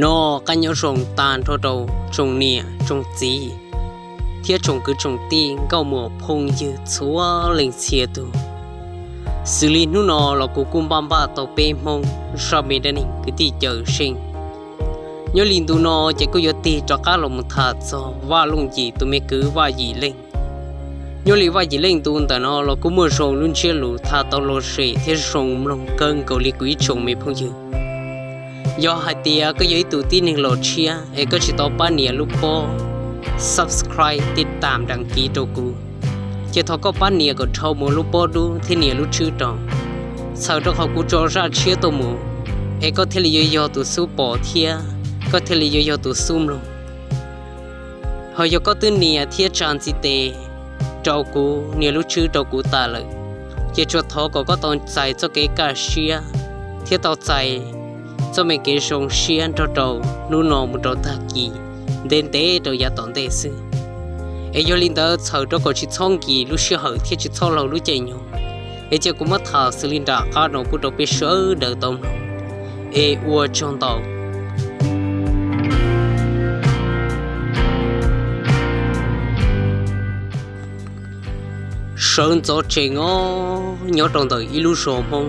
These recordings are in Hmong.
No qab nyob zoo tag nrho rau tsoom niam tsoom txiv thiab tsoom kwv tsoom tij nkauj muam phooj ywg txhua leej txhia tus, xws li hnub no los kuv kuj npaj npaj tau peb Hmoob zaj me dab neeg kwv tij Cawm Seej. Nyob li ntu no ces kuj yuav tig rov qab los mus tham txog Vaj Looj Yim tus me kwv Vaj Yim Leej. Nyob li Vaj Yim Leej ntu ntawm no los kuj muaj zoo lub ntsiab lus tham tau lom zem thiab zoo mloog kawg nkaus li kuv ib tsoom me phooj ywg. Yog hais tias koj yog ib tug tib neeg los tshiab es koj tsis tau pab nias lub pob subscribe, tij tam dam kiv rau kuv, ces thov koj pab nias kom dhau mus lub pob dub thiab nias lub tswb rau, txhawm rau qhov kuv tso zaj tshiab tuaj mus, es koj thiaj li yuav yog tus xub pom thiab koj thiaj li yuav yog tus xub mloog. Ho yog koj twb nias thiab tsa ntiv tes rau kuv, nias lub tswb rau kuv tas lawm, ces tsuas thov kom koj tau txais txoj kev kaj siab thiab tau txais txoj me kev zoo siab nrog rau hnub no mus rau tag kis ntev ntev rau yav tom ntej xwb. Es yog li ntawd txhawm rau kom tsis txhob nkim lub sij hawm thiab tsis txhob laug lub caij nyoog, es cia kuv muab tham xws li nram qab no pub rau peb sawv daws tau mloog. Es ua tsaug ntau. Sawv ntxov tsees os, nyob rau ntawm ib lub zos Hmoob,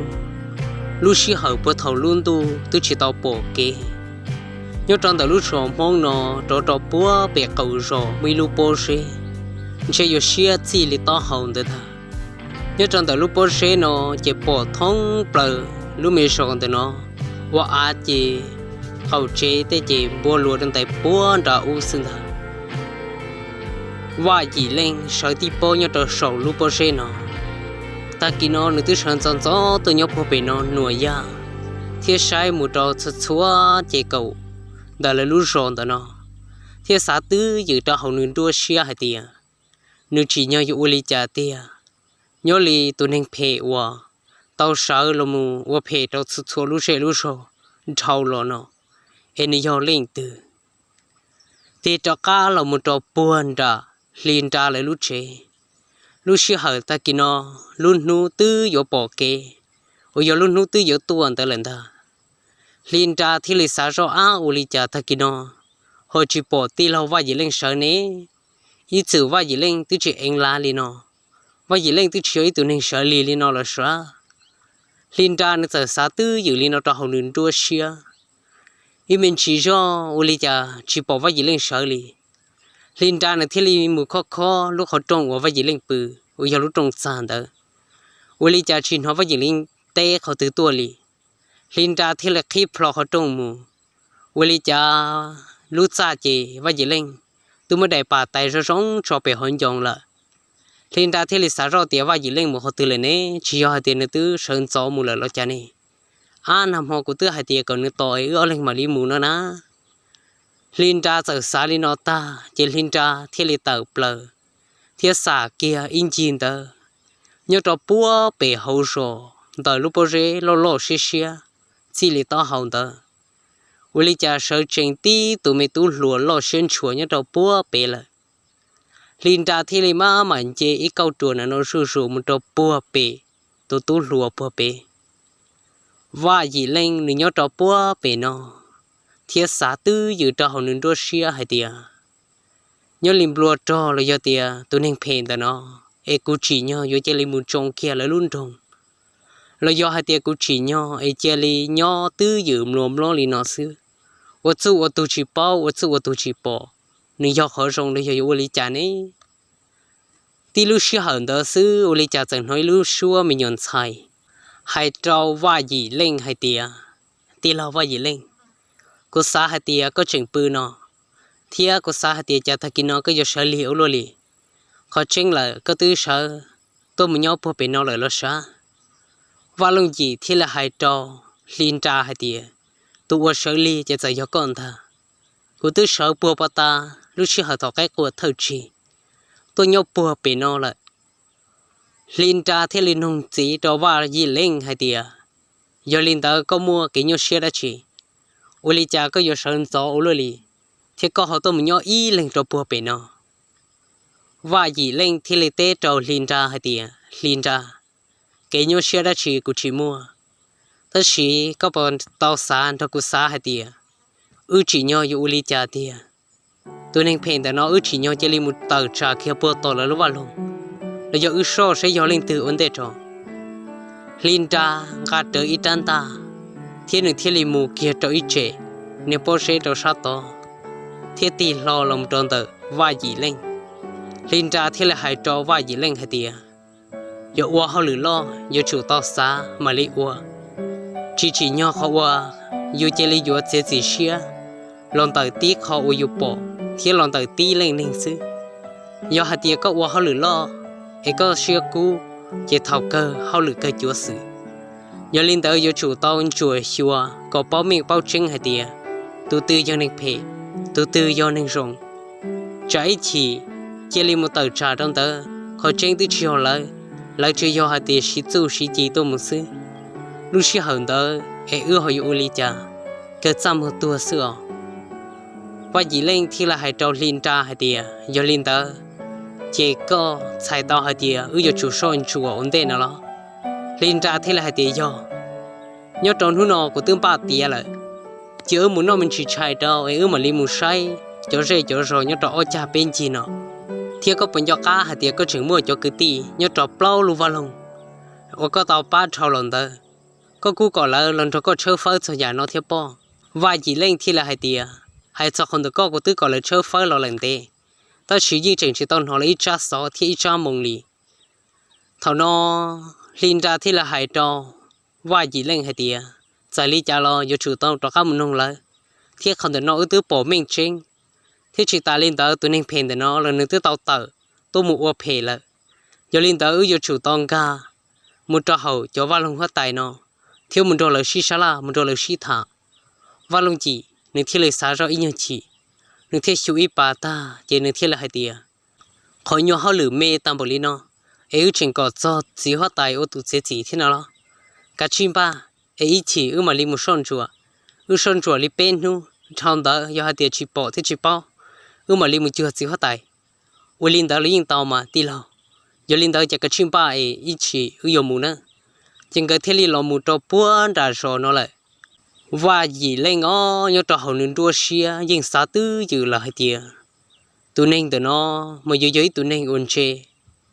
lub sij hawm puag thaum lub ntuj twb tsis tau pom kev. Nyob rau ntawm lub zos Hmoob no, rov rau puag pem qaum zos muaj ib lub pob zeb, ntshe yuav siab txij li taub hau ntawd ntag. Nyob rau ntawm lub pob zeb no ces pom thoob plaws lub me zos ntawm no, ua av ces qaum tsev tej ces npua luas rau ntais puag nram ub xwb ntag. Vaj Yim Leej sawv tib pob nyob rau saum lub pob zeb no. Tag kis no nws twb sawv ntxov ntxov tuaj nyob puag pem no nuam yaj thiab saib mus rau txhua txhua ces kaum ntawm lawv lub zos ntawm no, thiab xav twb ywm rau hauv nws nruab siab hais tias nws tsim nyog yuav ua li cas tiag. Nyob li tus neeg phem uas tau sawv los mus ua phem rau txhua txhua lub zej lub zog dhau los no, es nws yog leej twg? Tig rov qab los mus rau puag nram Hli Nra lawv lub tsev. Lub sij hawm tag kis no, lub hnub twb yuav pom kev, uas yog lub hnub twb yuav tuaj ntawd lawm ntag. Hli Nra thiaj li xav zoj ab ua li cas tag kis no ho tsis pom tij laug Vaj Yim Leej sawv ne? Ib txwm Vaj Yim Leej twb tsis eev lav li no, Vaj Yim Leej twb tsis yog ib tug neeg sawv lig li no los sav. Hli Nra nws txawm xav twb ywm li no rau hauv nws nruab siab. Ib me ntsis zoj ua li cas tsis pom Vaj Yim Leej sawv li. Hli Nra nws thiaj li mus khob khob lub qhov rooj uas Vaj Yim Leej pw, uas yog lub rooj txag ntawd, ua li cas tsis hnov Vaj Yim Leej teb qhov twg tuaj li. Hli Nra thiaj li qhib plho qhov rooj mus, ua li cas lub txaj ces Vaj Yim Leej twb muab daim pam tais zoo zoo tso pem hauv ncoo lawm. Hli Nra thiaj li xav zoj tias Vaj Yim Leej mus qhov twg lawm ne, tsis yog hais tias nws twb sawv ntxov mus lawm los cas ne? Ab, nag hmo kuv twb hais tias kom nws tos es wb ob leeg mam li mus no na. Hli Nra txawm xav li no tag ces Hli Nra thiaj li tawm plaws thiab xam kiag ib ncig ntawd, nyob rau puag pem hauv zos ntawm lub pob zeb loj loj siab siab txij li taub hau ntawd, ua li cas sawv tsees tib tus me tub hluas loj siab ntshua nyob rau puag pem lawm. Hli Nra thiaj li maj mam nce ib kauj ruam ntawm no zuj zus mus rau puag pem tus tub hluas puag pem. Vaj Yim Leej nws nyob rau puag pem no thiab xav twb ywm rau hauv nws nruab siab hais tias, nyob li nplua rog los yog tias tus neeg phem ntawm no es kuv tsim nyog yuav cia li mus tsoo kiag lawv lub nroog, los yog hais tias kuv tsim nyog es cia li nyob twb ywm mluas mlob li no xwb, ua txuj ua tug tsis paub, ua txuj ua tug tsis pom, nws yog qhov zoo los yog yuav ua li cas ne? Tib lub sij hawm ntawd xwb ua li cas txawm hnov ib lub suab me nyuam ntxhais hais rau Vaj Yim Leej hais tias, tij laug Vaj Yim Leej, kuv xav hais tias koj tseem pw no, thiab kuv xav hais tias cas tag kis no koj yuav sawv lig ua luaj li. Qhov tseeb lawm koj twb sawv tuaj mus nyob puag pem no lawm los sav. Vaj Looj Yim thiaj li hais rau Hli Nra hais tias, tus uas sawv lig ces txawm yog koj ntag. Kuv twb sawv puag pov tas lub sij hawm thaum qaib qua thawj tsig tuaj nyob puag pem no lawm. Hli Nra thiaj li nug ntxiv rau Vaj Yim Leej hais tias, yog li ntawd koj muaj kev nyuaj siab dab tsi? Ua li cas koj yuav sawv ntxov ua luaj li, thiab koj ho tuaj mus nyob ib leeg rau puag pem no? Vaj Yim Leej thiaj li teb rau Hli Nra hais tias, Hli Nra, kev nyuaj siab dab tsi kuv tsis muaj, tab sis koj puas tau xav nrog kuv xav hais tias, Wb tsim nyog yuav ua li cas tiag? Tus neeg phem ntawm no wb tsim nyog cia li mus tawm tsam kiag puag tom lawv lub vaj loog, los yog wb soj saib yog leej twg ua ntej rau. Hli Nra nqa rawv ib rab ntaj, thiab nws thiaj li mus kiag rau ib tsem niag pob zeb rau sab tod, thiab tig hlo los rau ntawm Vaj Yim Leej. Hli Nra thiaj li hais rau Vaj Yim Leej hais tias, yuav ua hauj lwm loj yuav tsum tau xav mam li ua. Tsis tsim nyog qhov uas yus cia li yuav txiav txim siab los ntawm tib qho uas yus pom thiab los ntawm tib leej neeg xwb. Yog hais tias koj ua hauj lwm loj es koj siab kub, ces thaum kawg hauj lwm kawg cuav xwm. Yog li ntawd yuav tsum tau ntsuam xyuas kom paub meej paub tseeb hais tias tus twg yog neeg phem, tus twg yog neeg zoo. Tsam ib chim cia li mus tawm tsam rau ntawd, qhov tseeb twb tsis yog lawv, lawv tsuas yog hais tias siv txuj siv ci tuaj mus xwb. Lub sij hawm ntawd es wb ho yuav ua li cas? Kawg txaj muag tuag xwb os. Vaj Yim Leej thiaj li hais rau Hli Nra hais tias, yog li ntawd ces koj txhais tau hais tias wb yuav tsum soj ntsuam ua ntej no los? Hli Nra thiaj li hais tias, yog, nyob rau hnub no kuv twb npaj tiav lawm, cia wb mus noj me ntsis tshais rau es wb mam li mus saib cov zej cov zos nyob rau ob cag peb ncig no. Thiab koj puas nco qab hais tias koj tseem muaj cov kwv tij nyob rau plaub lub vaj loog uas koj tau pab dhau los ntawd, koj kuj kom lawv los nrog koj tshawb fawb txog yam no thiab pob. Vaj Yim Leej thiaj li hais tias, hais txog qhov ntawm koj kuv twb kom lawv tshawb fawb los lawm ntev, tab sis yeej tseem tsis tau hnov lawv ib tsab xov thiab ib tsab moo li. Thaum no Hli Nra thiaj li hais rau Vaj Yim Leej hais tias, txawm li cas los yuav tsum tau rov qab mus noog lawv, thiab qhov ntawm no wb twb pom meej tseeb, thiab tsis tas li ntawd tus neeg phem ntawm no los nws twb tau tawm tuaj mus ua phem lawm. Yog li ntawd wb yuav tsum tau nkag mus rau hauv cov vaj loog huab tais no, thiab mus nrog lawv sib sab laj, mus nrog lawv sib tham. Vaj Loog Yim nws thiaj li xav zoj ib nyuag chim, nws thiaj xyu ib pas tag ces nws thiaj li hais tias, qhov nyuag hauj lwm me tag npaum li no es wb tseem kom txog txiv huab tais ua tus txiav txim thiab no los? Kav tsij npaj es ib chim wb mam li mus soj ntsuam. Wb soj ntsuam li peb hnub dhau ntawd yog hais tias tsis pom thiab tsis paub, wb mam li mus cuag txiv huab tais. Ua li ntawd los yeej tau mas tij laug. Yog li ntawd ces kav tsij npaj es ib chim wb yuav mus na. Ces nkawd thiaj li los mus rau puag nram zos no lawm. Vaj Yim Leej os nyob rau hauv nws nruab siab yeej xav twb ywm lawm hais tias, tus neeg ntawm no mas yuav yog ib tus neeg uas ntse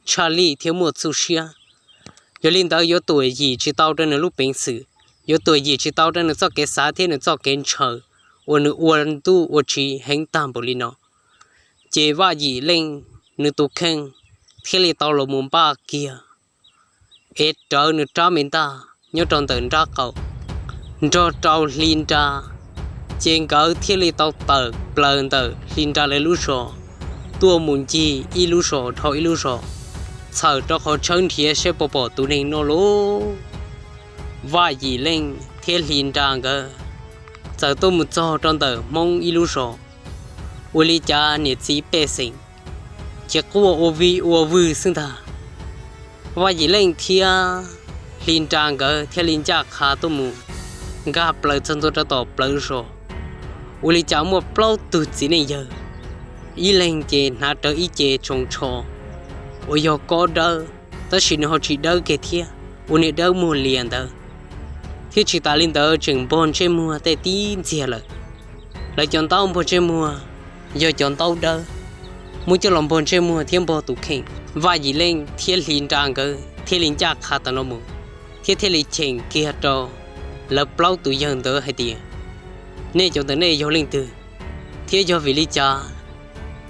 tshaj lij thiab muaj txuj siab. Yog li ntawd yuav tuam yim tsis tau rau nws lub peev xwm, yuav tuam yim tsis tau rau nws txoj kev xav thiab nws txoj kev ntshaw uas nws ua ntuj ua tsiv heev tag npaum li no. Ces Vaj Yim Leej nws tus kheej thiaj li tau los mus npaj kiag es rawv nws rab me ntaj nyob rau ntawm nrab qaum nrog rau Hli Nra, ces nkawd thiaj li tau tawm plaws ntawm Hli Nra lawv lub zos tuaj mus ncig ib lub zos dhau ib lub zos, txhawm rau qhov tshawb nrhiav saib puas pom tus neeg no lauj. Vaj Yim Leej thiab Hli Nra nkawd txawm tuaj mus txog rau ntawm Hmoob ib lub zos, ua li cas niam txiv pej xeem ces quaj ua vij ua vwg xwb ntag. Vaj Yim Leej thiab Hli Nra nkawd thiaj li ncaj qha tuaj mus nkag plaws txog ntua rau tom plawv zos, ua li cas muaj plaub tug txiv neej yawg, ib leeg ces hnav rawv ib ce tsoos tsho uas yog kob dawb, tab sis nws ho tsis dawb kiag thiab, ua niag dawb muag lias ntawd, thiab tsis tas li ntawd tseem npog ntsej muag tej tib ntxiag lawm. Lawv cov ntaub npog ntsej muag yog cov ntaub dawb, muab coj los npog ntsej muag thiab npog tus kheej. Vaj Yim Leej thiab Hli Nra nkawd thiaj li ncaj qha tam no mus, thiab thiaj li cheem kiag rau lawv plaub tus yawg ntawd hais tias, nej cov ntawm nej yog leej twg, thiab yog vim li cas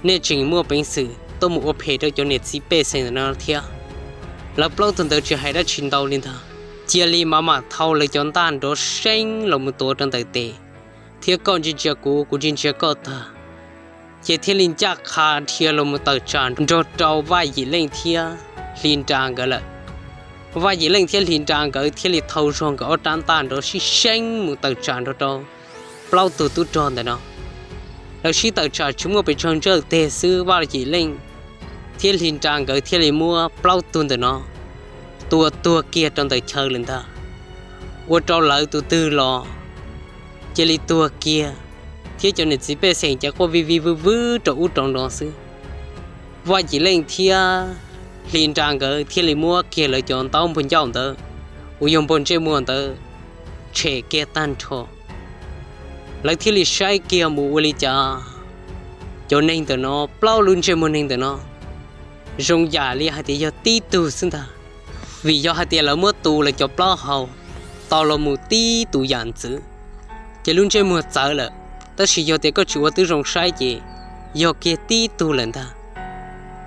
nej tseem muaj peev xwm tuaj mus ua phem rau cov niam txiv pej xeem ntawm no thiab? Lawv plaub tug ntawd tsis hais dab tsi ntau li ntag, cia li mam mam thau lawv cov ntaj nrov seeb los mus tuav rau ntawm tes, thiab koj ntsia ntsia kuv, kuv ntsia ntsia koj tag, ces thiaj li ncaj qha dhia los mus tawm tsam nrog rau Vaj Yim Leej thiab Hli Nra nkawd lawm. Vaj Yim Leej thiab Hli Nra nkawd thiaj li thau zog nkawd ob rab ntaj nrov sib seeb mus tawm tsam nrog rau plaub tug tub rog ntawm no. Lawv sib tawm tsam tsis muaj pes tsawg ntsawj teg xwb Vaj Yim Leej thiab Hli Nra nkawd thiaj li muab plaub tug ntawm no tua tuag kiag rau ntawm chaw lawm ntag. Ua rau lawv tus twg los cia li tuag kiag, thiab cov niam txiv pej xeem ces quaj vij vij vwj vwj rau ub rau no xwb. Vaj Yim Leej thiab Hli Nra nkawd thiaj li muab kiag lawv cov ntaub npog ncauj ntawd uas yog npog ntsej muag ntawd tshem kiag tag nrho. Lawv thiaj li saib kiag mus ua li cas cov neeg ntawm no, plaub lub ntsej muag neeg ntawm no zoo yam li hais tias yog tib tug xwb ntag, vim yog hais tias lawv muab tu lawv cov plaub hau tau los mus tib tus yam ntxwv, ces lub ntsej muag txawv lawm. Tab sis yog tias koj tsis ua tib zoo saib ces yog kiag tib tug lawm ntag.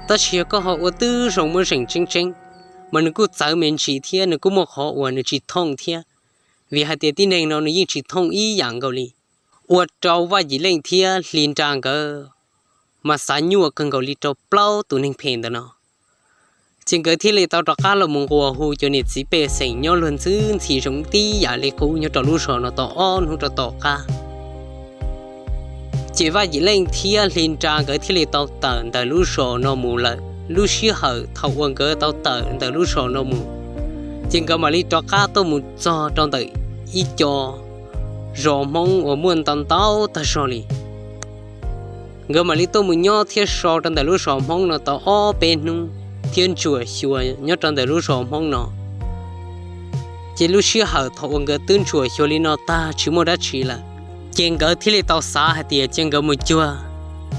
Tab sis yog koj ho ua tib zoo muab zeem tseeb tseeb, mas nws kuj txawv me ntsis thiab nws kuj muaj qhov uas nws tsis thooj thiab, vim hais tias tib neeg no nws yeej tsis thooj ib yam nkaus li. Ua rau Vaj Yim Leej thiab Hli Nra nkawd mas xav nyuaj kawg nkaus li rau plaub tus neeg phem ntawm no. Ces nkawd thiaj li tau rov qab los mus nquas hu cov niam txiv pej xeem nyob luag ntxhi ntxhi zoo tib yam li qub nyob rau lub zos no tau ob hnub rau tom qab. Ces Vaj Yim Leej thiab Hli Nra nkawd thiaj li tau tawm ntawm lub zos no mus lawm. Lub sij hawm thaum uas nkawd tau tawm ntawm lub zos no mus, ces nkawd mam li rov qab tuaj mus txog rau ntawm ib co zos Hmoob uas muaj ntau ntau tag zog li. Nkawd mam li tuaj mus nyob thiab so rau ntawm lub zos Hmoob no tau ob peb hnub thiab ntsuam xyuas nyob rau ntawm lub zos Hmoob no. Ces lub sij hawm thaum uas nkawd twb ntsuam xyuas li no tag tsis muaj dab tsi lawm, ces nkawd thiaj li tau xav hais tias cia nkawd mus cuag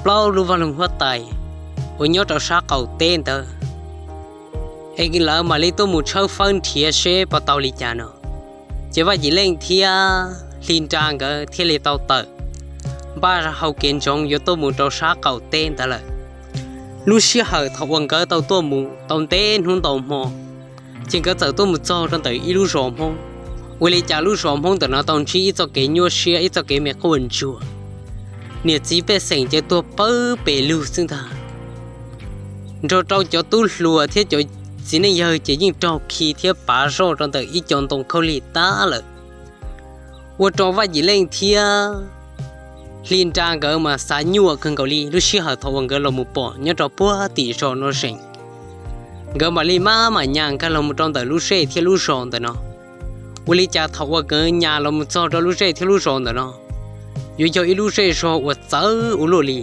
plaub lub vaj loog huab tais uas nyob rau sab qaum teb ntawd, es lawv mam li tuaj mus tshawb fawb nrhiav seb puas tau li cas no. Ces Vaj Yim Leej thiab Hli Nra nkawd thiaj li tau tawm npaj hau kev ntsoov yuav tuaj mus rau sab qaum teb ntawd lawm. Lub sij hawm thaum uas nkawd tau tuaj mus tau ntev hnub ntau hmo, ces nkawd txawm tuaj mus txog rau ntawm ib lub zos Hmoob. Ua li cas lub zos Hmoob ntawm no tau ntsib ib txoj kev nyuaj siab, ib txoj kev me quaj ntsuag, niam txiv pej xeem ces tuag pawg pes lug xwb ntag. Nrog rau cov tub hluas thiab cov txiv neej yawg ces yeej raug khi thiab pav zoj rau ntawm ib co ntoo khaub lig tag lawm. Ua rau Vaj Yim Leej thiab Hli Nra nkawd mas xav nyuaj kawg nkaus li. Lub sij hawm thaum uas nkawd los mus pom nyob rau puag tim zos no zeem, nkawd mam li maj mam nyas nkag los mus rau ntawm lub zej thiab lub zos ntawm no. Ua li cas thaum uas nkawd nyas los mus txog rau lub zej thiab lub zos ntawm no, yuav yog ib lub zej zog uas txawv ua luaj li,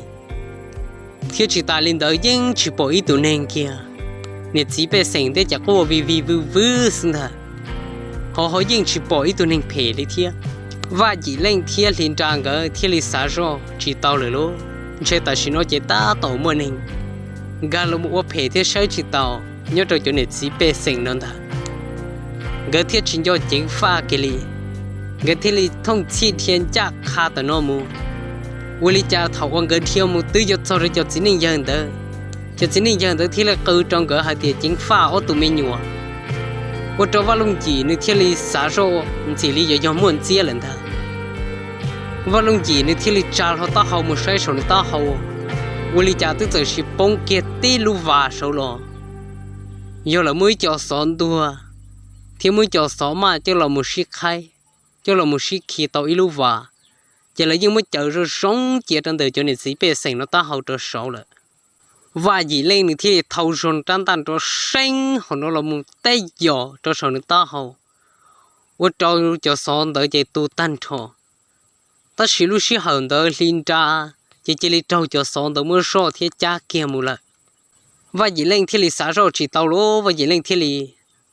thiab tsis tas li ntawd yeej tsis pom ib tug neeg kiag. Niam txiv pej xeem tej ces quaj vij vij vwj vwj xwb ntag, ho ho yeej tsis pom ib tug neeg phem li thiab. Vaj Yim Leej thiab Hli Nra nkawd thiaj li xav zoj tsis tau lawm lauj, ntshe tam sim no ces tab tom muaj neeg nkag los ua phem thiab saib tsis taus nyob rau cov niam txiv pej xeem no ntag. Nkawd thiaj tsis nco ceev faj kiag li, nkawd thiaj li thooj txhij dhia ncaj qha ntawm no mus. Ua li cas thaum uas nkawd dhia mus twb yuav txog rau cov txiv neej yawg ntawd, cov txiv neej yawg ntawd thiaj li qw rau nkawd hais tias ceev faj ob tug me nyuam. Ua rau Vaj Looj Yim nws thiaj li xav zoj ntxim li yuav yog muaj ntxiab lawm ntag. Vaj Looj Yim nws thiaj li tsa hlo taub hau mus saib saum nws taub hau, ua li cas twb txawm sis poob kiag tib lub vas saud los. Yog lawv muaj ib co xov ntuag thiab muaj ib co xov maj coj los mus sib qhaib, coj los mus sib khi tau ib lub vas, ces lawv yeej muab caws zoo zoo cia rau ntawm cov niam txiv pej xeem no taub hau rau saud lawm. Vaj Yim Leej nws thiaj li thau zog rab ntaj nrov seeb hauv no los mus teb yos rau saum nws taub hau, ua rau cov xov ntawd ces tu tag nrho. Tab sis lub sij hawm ntawd Hli Nra ces cia li raug cov xov ntawd muab zoj thiab cab kiag mus lawm. Vaj Yim Leej thiaj li xav zoj tsis tau lauj, Vaj Yim Leej thiaj li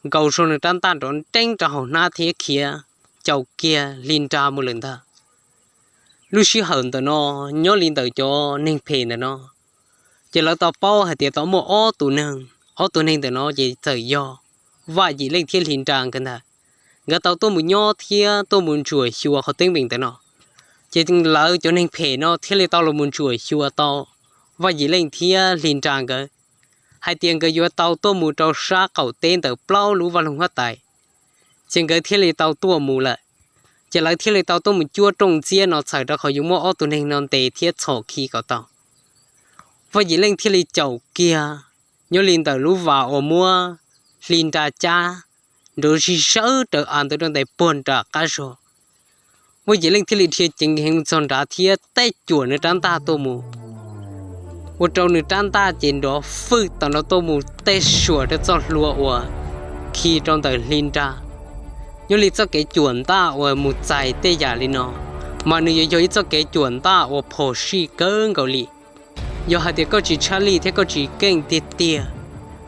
nkaus zog nws rab ntaj nrov nreeb rau hauv hnab thiab khiav caum kiag Hli Nra mus lawm ntag. Lub sij hawm ntawm no, nyob li ntawm cov neeg phem ntawm no, ces lawv tau paub hais tias tau muaj ob tug neeg, ob tug neeg ntawm no ces txawm yog Vaj Yim Leej thiab Hli Nra nkawd ntag. Nkawd tau tuaj mus nyob thiab tuaj mus ntsuam xyuas qhov teeb meem ntawm no, ces lawv cov neeg phem no thiaj li tau los mus ntsuam xyuas tau Vaj Yim Leej thiab Hli Nra nkawd hais tias nkawd yuav tau tuaj mus rau sab qaum teb ntawm plaub lub vaj loog huab tais, ces nkawd thiaj li tau tuaj mus lawm. Ces lawv thiaj li tau tuaj mus cuab rooj ntxiab no txhawm rau qhov yuav muab ob tug neeg no ntes thiab txhom khi kom tau. Vaj Yim Leej thiaj li caum kiag nyob li ntawm lub vas uas muab Hli Nra cab nrov zig zawb rawv av ntawd rau ntais puag nram qab zog. Vaj Yim Leej thiaj li dhia ceev heev txog nrad thiab tej cuam nws rab ntaj tuaj mus, ua rau nws rab ntaj ces nrov fwj tau nrov tuaj mus tej suam rau txoj hlua uas khi rau ntawm Hli Nra. Nyob li txoj kev cuam ntaj uas mus txais tej yam li no, mas nws yuav yog ib txoj kev cuam ntaj uas phom sij kawg nkaus li. Yog hais tias koj tsis tshaj lij thiab koj tsis keej tiag tiag,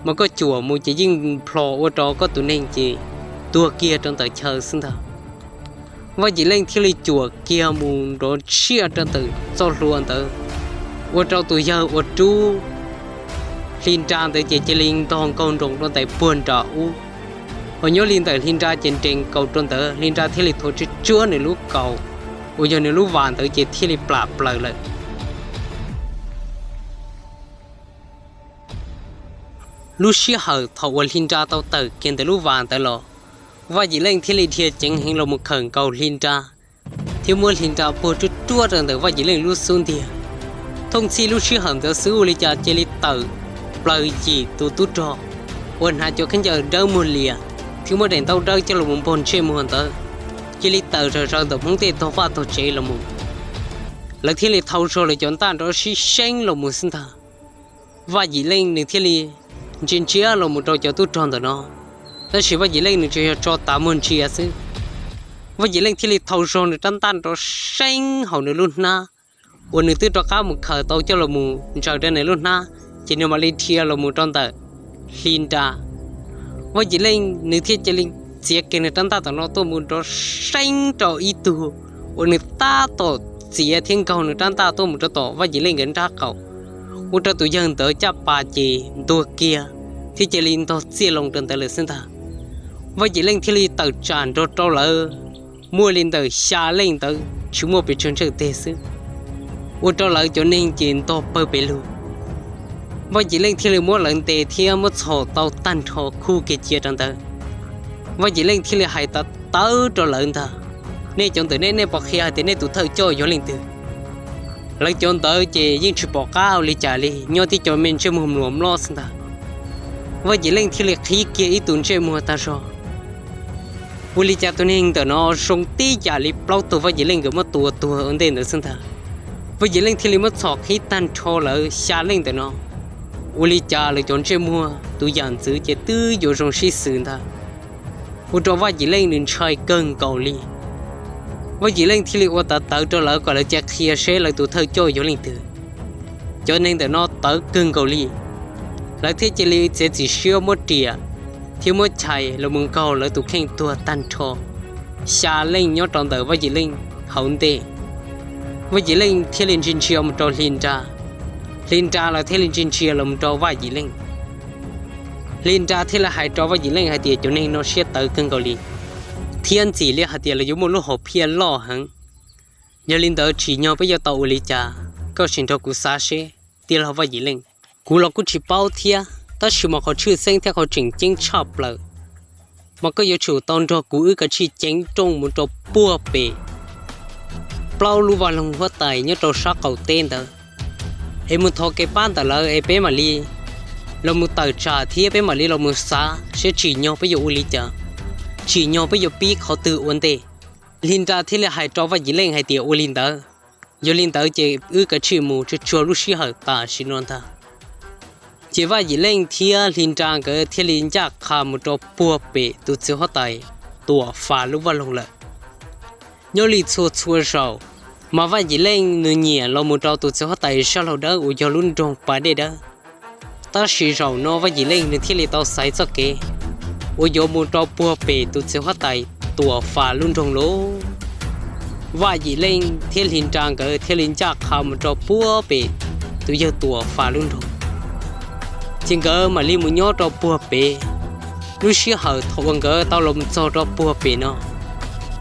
mas koj cuam mus ces yeej nplho ua rau koj tus neeg ces tuag kiag rau ntawm chaw xwb ntag. Vaj Yim Leej thiaj li cuam kiag mus nrov tsiaj rau ntawm txoj hlua ntawd, ua rau tus yawg uas rub Hli Nra ntawd ces cia li ntog nkaug nroos rau ntawm puag nram ub. Hos nyob li ntawm Hli Nra ces nres nkaus rau ntawd, Hli Nra thiaj li thuav tsuj tsuab nws lub kaus uas yog nws lub vas ntawd ces thiaj li plam plaws lawm. Lub sij hawm thaum uas Hli Nra tau tawm kiag ntawm lub vas ntawd los, Vaj Yim Leej thiaj li dhia ceev heev los mus khawm nkaus Hli Nra, thiab muab Hli Nra puag ruaj ruaj rau ntawm Vaj Yim Leej lub xub ntiag. Thooj txhij lub sij hawm ntawd xwb ua li cas cia li tawm plaws yim tus tub rog uas hnav cov khaub ncaws dawb muag lias thiab muab daim ntaub dawb coj los mus npog ntsej muag ntawd, cia li tawm zom zaws ntawm hmoob tej tog vaj tog tsev los mus. Lawv thiaj li thau zog lawv cov ntaj nrov sib seeb los mus xwb ntag. Vaj Yim Leej nws thiaj li ntsia ntsia los mus rau cov tub rog ntawm no, tab sis Vaj Yim Leej nws tsuas yog tso tav muag ntsia xwb. Vaj Yim Leej thiaj li thau zog nws rab ntaj nrov seeb hauv nws lub hnab uas nws twb rov qab mus khawm tau coj los mus ntsaws rau nws lub hnab, ces nws mam li dhia los mus rau ntawm Hli Nra. Vaj Yim Leej nws thiaj cia li txiav kiag nws rab ntaj tom no tuaj mus nrov seeb rau ib tug uas nws tab tom txiav thiab nkaug nws rab ntaj tuaj mus rau tom Vaj Yim Leej nkawd nrab qaum, ua rau tus yawg ntawd caj pas ces ntuag kiag thiab cia li ntog txiaj loo rau ntawd lawm xwb ntag. Vaj Yim Leej thiaj li tawm tsam nrog rau lawv muaj li ntawm xya leej ntawd tsis muaj pes tsawg ntsawj teg xwb, ua rau lawv cov neeg ces ntog pawg pes lug. Vaj Yim Leej thiaj li muab lawv ntes thiab muab txhom tau tag nrho khuj kiag cia rau ntawd. Vaj Yim Leej thiaj li hais tawv tawv rau lawv ntag, nej cov ntawm nej, nej puas qhia hais tias nej tus thawj coj yog leej twg? Lawv cov ntawd ces yeej tsis pom qab ua li cas li, nyob tib cov me ntsej muag mluas mlob xwb ntag. Vaj Yim Leej thiaj li qhib kiag ib tug ntsej muag tag zog. Ua li cas tus neeg ntawm no zoo tib yam li plaub tug Vaj Yim Leej nkawd muab tua tuag ua ntej ntawd xwb ntag. Vaj Yim Leej thiaj li muab txhom qhib tag nrho lawv xya leej ntawm no. Ua li cas lawv cov ntsej muag tus yam ntxwv ces twb yuav zoo sib xws ntag, ua rau Vaj Yim Leej nws ntshai kawg nkaus li. Vaj Yim Leej thiaj li ua tawv tawv rau lawv kom lawv cia qhia seb lawv tus thawj coj yog leej twg. Cov neeg ntawm no tawv kawg nkaus li, lawv thiaj cia li txiav txim siab muab riam thiab muab chais los mus nkaug lawv tus kheej tuag tag nrho xya leej nyob rau ntawm Vaj Yim Leej hauv ntej. Vaj Yim Leej thiaj li ntsia ntsia mus rau Hli Nra, Hli Nra los thiaj li ntsia ntsia los mus rau Vaj Yim Leej. Hli Nra thiaj li hais rau Vaj Yim Leej hais tias cov neeg no siab tawv kawg nkaus li, thiab ntxim li hais tias lawv yuav muaj lub hom phiaj loj heev. Yog li ntawd tsim nyog peb yuav tau ua li cas, koj sim nrog kuv xav seb, tij laug Vaj Yim Leej. Kuv los kuj tsis paub thiab, tab sis mas qhov tshwj xeeb thiab qhov tseem ceeb tshaj plaws mas koj yuav tsum tau nrog kuv wb kav tsij ceev nrooj mus rau puag pem plaub lub vaj loog huab tais nyob rau sab qaum teb ntawd, es mus thov kev pab ntawm lawv es peb mam li los mus tawm tsam thiab peb mam li los mus xav seb tsim nyog peb yuav ua li cas, tsim nyog peb yuav pib qhov twg ua ntej. Hli Nra thiaj li hais rau Vaj Yim Leej hais tias ua li ntawd, yog li ntawd ces wb kav tsij mus tsuag tsuag lub sij hawm tam sim no ntag. Ces Vaj Yim Leej thiab Hli Nra nkawd thiaj li ncaj qha mus rau puag pem tus txiv huab tais Tuam Fas lub vaj loog lawm. Nyob li txhua txhua zaus mas Vaj Yim Leej nws nyiam los mus rau tus txiv huab tais Zaj Laug Dawb uas yog lub nroog Pas Dej Dawb. Tab sis zaum no Vaj Yim Leej nws thiaj li tau xaiv txoj kev uas yuav mus rau puag pem tus txiv huab tais Tuam Fas lub nroog lauj. Vaj Yim Leej thiab Hli Nra nkawd thiaj li ncaj qha mus rau puag pem tus yawg Tuam Fas lub nroog, ces nkawd mam li mus nyob rau puag pem. Lub sij hawm thaum uas nkawd tau los mus txog rau puag pem no,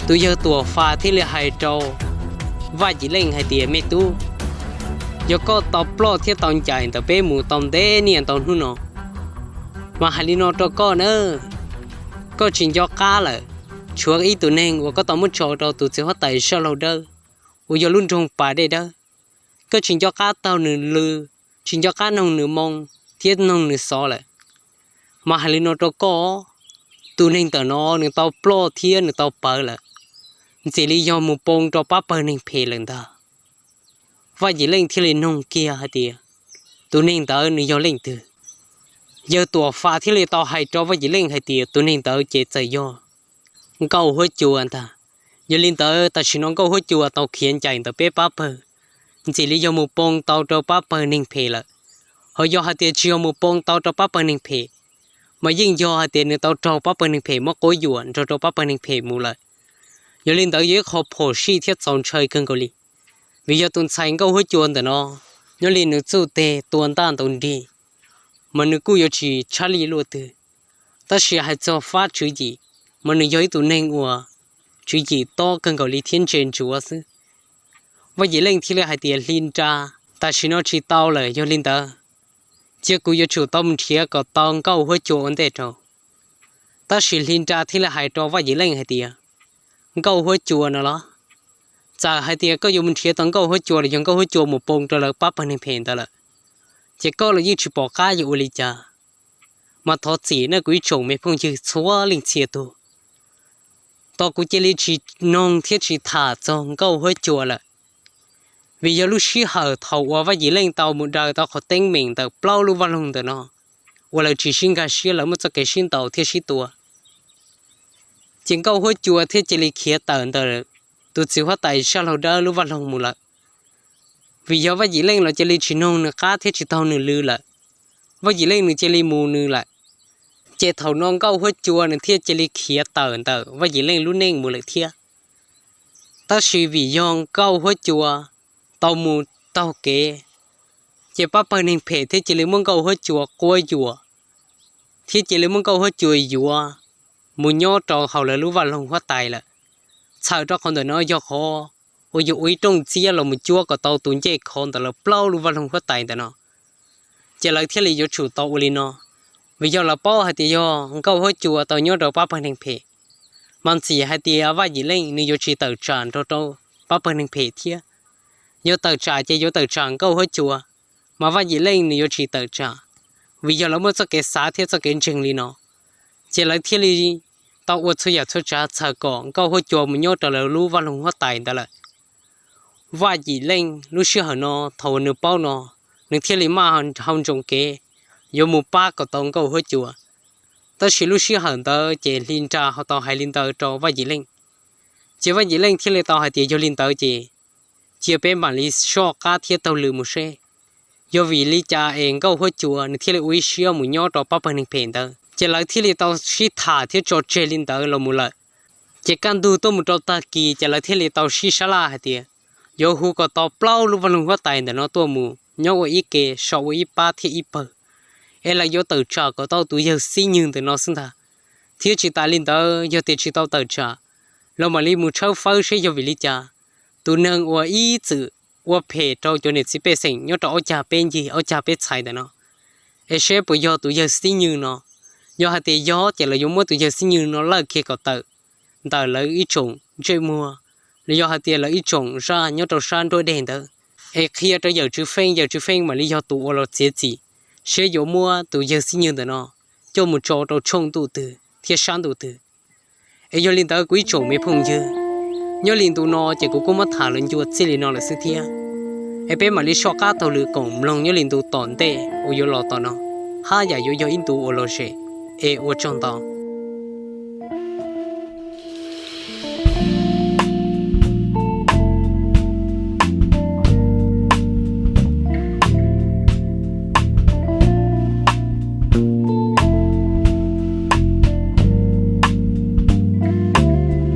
tus yawg Tuam Fas thiaj li hais rau Vaj Yim Leej hais tias, me tub, yog koj tau ploj thiab tau ncaim ntawm peb mus tau ntev niaj ntau hnub no, mas hais li no rau koj na, koj tsis nco qab lawm. Tshuav ib tug neeg uas koj tau muab tso rau tus txiv huab tais Zaj Laug Dawb uas yog lub nroog Pas Dej Dawb, koj tsis nco qab taug nws lw, tsis nco qab noog nws moo thiab noog nws xov lawm. Mas hais li no rau koj, tus neeg ntawm no nws tau ploj thiab nws tau pawv lawm, ntxim li yog mus poob rau pab pawg neeg phem lawm ntag. Vaj Yim Leej thiaj li noog kiag hais tias, tus neeg ntawd nws yog leej twg? Yawg Tuam Fas thiaj li tau hais rau Vaj Yim Leej hais tias tus neeg ntawd ces txawm yog Nkauj Huab Cua ntag. Yog li ntawd tam sim no Nkauj Huab Cua tau khiav ncaim ntawm peb pab pawg, ntxim li yog mus poob tau rau pab pawg neeg phem lawm. Ho yog hais tias tsis yog mus poob tau rau pab pawg neeg phem, mas yeej yog hais tias nws tau raug pab pawg neeg phem muab quab yuam nrog rau pab pawg neeg phem mus lawm. Yog li ntawd yog ib qho phom sij thiab txaus ntshai kawg nkaus li, vim yog tus ntxhais nkauj huab cua ntawm no, nyob li nws txuj teg tua ntaj ntaus nrig, mas nws kuj yuav tsis tshab li luaj twg. Tab sis hais txog fab tswv yim, mas nws yog ib tug neeg uas tswv yim tob kawg nkaus li thiab ntse ntsuav xwb. Vaj Yim Leej thiaj li hais tias, Hli Nra, tam sim no tsis tau lawm, yog li ntawd cia kuv yuav tsum tau mus nrhiav kom tau nkauj huab cua ua ntej rau. Tab sis Hli Nra thiaj li hais rau Vaj Yim Leej hais tias, Nkauj huab cua no los? Txawm hais tias koj yuav mus nrhiav tau nkauj huab cua los yog nkauj huab cua mus poob rau lawv pab pawg neeg phem ntawd lawm, ces koj los yeej tsis pom qab yuav ua li cas. Mas thov txim nawb kuv ib tsoom me phooj ywg txhua leej txhia tug, tos kuv cia li tsis noog thiab tsis tham txog nkauj huab cua lawm. Vim yog lub sij hawm thaum uas Vaj Yim Leej tau mus daws tau qhov teeb meem ntawm plaub lub vaj loog ntawm no, uas lawv tsis sib nkag siab, lawv muaj txoj kev sib ntaus thiab sib tua, ces nkauj huab cua thiaj cia li khiav tawm ntawm tus txiv huab tais sab laug dawb lub vaj loog mus lawm. Vim yog Vaj Yim Leej los cia li tsis noog nws qab thiab tsis taug nws lw lawm, Vaj Yim Leej nws cia li mus nws lawm. Ces thaum no nkauj huab cua nws thiaj cia li khiav tawm ntawm Vaj Yim Leej lub neej mus lawm thiab. Tab sis vim yog nkauj huab cua tau mus taug kev, ces pab pawg neeg phem thiaj cia li muab nkauj huab cua quab yuam, thiab cia li muab nkauj huab cua yuav mus nyob rau hauv lawv lub vaj loog huab tais lawm. Txhawm rau qhov ntawm no yog qhov uas yuav ua ib rooj txiab los mus cuab kom tau tus ncej khov ntawm lawv plaub lub vaj loog huab tais ntawm no. Ces lawv thiaj li yuav tsum tau ua li no, vim yog lawv paub hais tias yog nkauj huab cua tau nyob rau pab pawg neeg phem, mas ntxim hais tias Vaj Yim Leej nws yuav tsis tawm tsam nrog rau pab pawg neeg phem thiab. Yog tawm tsam ces yuav tawm tsam nkauj huab cua, mas Vaj Yim Leej nws yuav tsis tawm tsam, vim yog lawv muaj txoj kev xav thiab txoj kev ntseeg li no. Ces lawv thiaj li tau ua txhua yam txhua tsav txhawm kom nkauj huab cua mus nyob rau lawv lub vaj loog huab tais ntawd lawm. Vaj Yim Leej lub sij hawm no thaum uas nws paub no, nws thiaj li maj hau ntsoov kev yuav mus pab kom tau nkauj huab cua. Tab sis lub sij hawm ntawd ces Hli Nra ho tau hais li ntawd rau Vaj Yim Leej. Ces Vaj Yim Leej thiaj li tau hais tias yog li ntawd ces cia peb mam li soj qab thiab taug lw mus seb yog vim li cas es nkauj huab cua nws thiaj li ua ib siab mus nyob rau pab pawg neeg phem ntawd. Ces lawv thiaj li tau sib tham thiab tso tseg li ntawd los mus lawm. Ces kaj ntug tuaj mus rau tag kis ces lawv thiaj li tau sib sab laj hais tias yuav hu kom tau plaub lub vaj loog huab tais ntawm no tuaj mus nyob ua ib ke, so ua ib pab thiab ib pawg, es lawv yuav tawm tsam kom tau tus yawg Xib Nywg ntawm no xwb ntag. Thiab tsis tas li ntawd, yog tias tsis tau tawm tsam, los mam li mus tshawb fawb seb yog vim li cas tus neeg uas ib txwm ua phem rau cov niam txiv pej xeem nyob rau ob cag peb ncig ob cag peb txhais ntawm no, es seb puas yog tus yawg Xib Nywg no. Yog hais tias yog ces lawv yuav muab tus yawg Xib Nywg no lawj kiag kom tawm ntawm lawv ib tsoom ntsej muag, los yog hais tias lawv ib tsoom zaj nyob rau sab nruab deg ntawd, es qhia rau yawm Tswv Feej, yawm Tswv Feej mam li yog tus uas los txiav txim seb yuav muab tus yawg Xib Nywg ntawm no coj mus tso rau tshooj ntuj twg thiab sab ntuj twg. Es yog li ntawd kuv ib tsoom me phooj ywg, nyob li ntu no ces kuv kuj muab tham los ncua txij li no lawm xwb thiab. Es peb mam li soj qab taug lw koom mloog nyob li ntu tom ntej uas yuav los tom no, haj yam yuav yog ib ntu uas lom zem. Es ua tsaug ntau.